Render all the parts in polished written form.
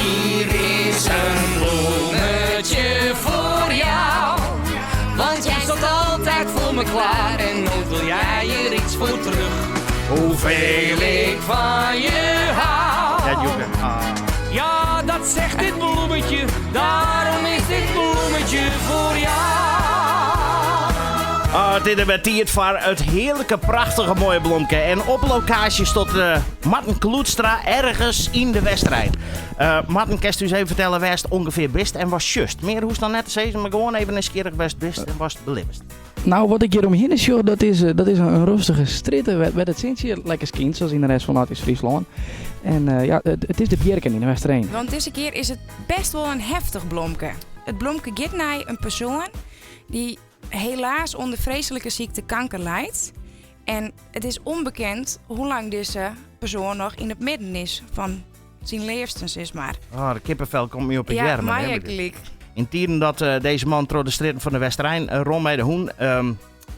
Hier is een bloemetje voor jou. Want jij stond altijd voor me klaar en nooit wil jij er iets voor terug. Hoeveel ik van je hou. Ja, Joeke. Ah. Ja, dat zegt dit bloemetje, daarom is dit bloemetje voor jou. Ah, dit is tiid foar it hearlike, prachtige moaie blomke. En op lokaasje stiet eh, Marten Kloetstra ergens yn de Westereen. Eh Marten, kinst ús even fertelle wêr'tst ûngefear bist en watst sjochst? Mear hoechst dan net te sizzen, mar gewoan even nijsgjirrich wêr'tst bist en watst belibbest. Nou, wat ik hjir omhinne sjoch, dat is, eh, dat is in rêstige strjitte wêr't it sintsje lekker skynt, sa as yn de rest fan Noardeast-Fryslân. En eh, ja, it is de Bjirken yn de Westereen. Want dizze kear is it best wol in heftich blomke. It blomke giet nei in persoan dy't helaas ûnder freeslike sykte kanker lijt. En it is ûnbekend hoe lang dizze persoan noch yn it midden is fan syn leafsten, sis mar. Ah, de kippenvel komt my op 'e Ja, earmen. my hè. ek gelyk. Yn tiden dat eh, dizze man troch de strjitten fan de Westereen uh, rûn mei de hûn,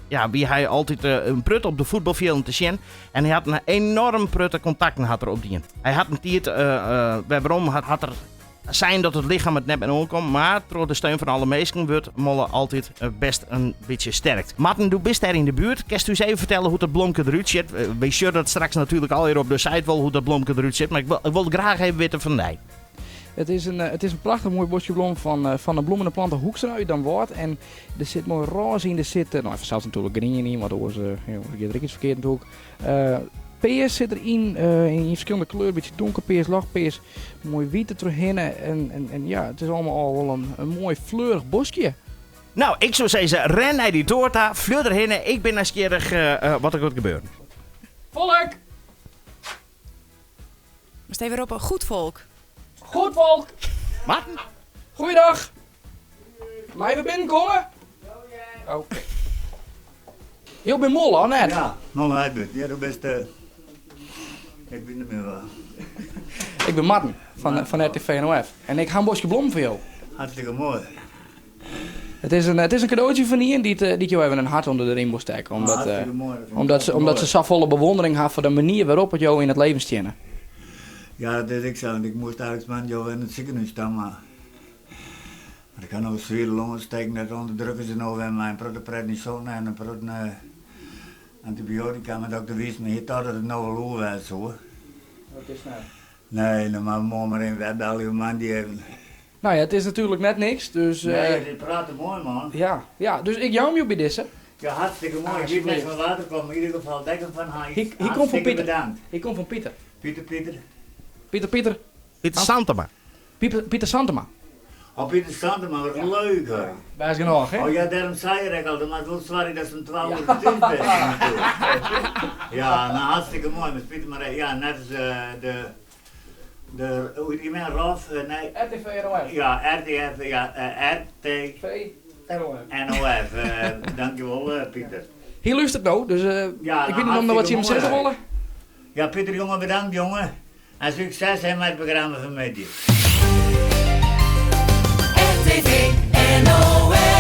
ja, wie hy altyd eh, in protte op de fuotbalfjilden te sjen. En hy hat in enoarm protte kontakten hat er opdien. Hy hat in tiid, eh, eh, wêrom hat, hat er sein dat it lichem it net mear oankomt, mar troch de steun fan alle minsken wurdt Molle altyd eh, best in bytsje sterkt. Marten, do bist dêr yn de buert. Kinst ús even fertelle hoe't dat blomke derút sjocht? Eh, Wy sjogge dat straks natuerlik allegear op de site wol hoe't dat blomke derút sjocht, mar ik wol, ik wol it graach even witte fan dy. It is in, eh, it is in prachtich moai boskje blom fan, eh, fan de bloemende planten Hoekstra út Damwâld. En der sit moai rôze yn, der sit, eh, nou, fansels natuerlik grien yn, want oars eh, ja, oars giet der ek iets ferkeard natuerlik. Eh, pears sit der yn, eh, yn ferskillende kleuren, bytsje donkerpears, ljochtpears, moai wyt der trochhinne. En, en, en ja, it is allemaal al wol in, in moai fleurich boskje. Nou, ik soe sizze, rin nei dy doar ta, fluch derhinne. Ik bin nijsgjirrich eh, eh, wat der giet gebeuren. Volk! Moatst even roppe, goed volk. Goed volk! Marten? Goeiedag! Meie we binnenkomme? Oké. Jo binne Molle, of net? Ja, Molle Heidbuurt. Ja, do bist... Uh, ik bin net mear wa. Ik bin Marten fan, fan RTV NOF. En ik ha in boskje blommen foar jo. Hartstikke moai. It is in, it is in kadootsje fan ien dy't, eh, dy't jo even in hart ûnder de rym wol stekke. Omdat, eh, Hartstikke moai. Dat vind ik omdat, se, omdat se safolle bewondering ha foar de manier wêrop't jo yn it leven steane. Ja, dat is ek sa. Want ik moast eigentlik moandei wer yn it sikehûs ta, mar ik ha no swiere longontsteking, dat ûnderdrukke se no wer mei in protte prednison en in protte eh, antibiotika. Mar dokter Wiesma hie tocht dat it no wol oer wêze soe. Dat is net. Nee, dan moatte we moarn mar even wer belje, moandei even. Nou ja, it is natuerlik net niks, dus... Nee, it praat moai, man. Ja, ja, dus ik jou him jo by dizze. Ja, hartstikke moai. Ik wit net fan wa't er komt, mar yn ieder gefal dekken fan Hein. Hy, hy komt fan Pieter. Bedankt. Hy komt fan Pieter. Pieter, Pieter. Pieter, Pieter. Pieter Santema. Pieter, Pieter Santema. Oh, Pieter Santema, wat leuk, hè. Bêst genôch, hè? Oh ja, dêrom sei er ek al, dan moat wol soargje datst om 12 oere thús bist. Ja, nou hartstikke moai, mar Pieter, mar ja, net as de De, hoe hjit dy man, Rof? Nee. RTV NOF. Ja, RTF, ja, RT. V NOF. NOF, dankjewol Pieter. Hy lústeret no, dus Ja, ik nou wit net oft noch wat tsjin him hartstikke sizze moai. wolle. Ja, Pieter jonge, bedankt jonge. En sukses hè mei it programma fan middei. RTV NOS.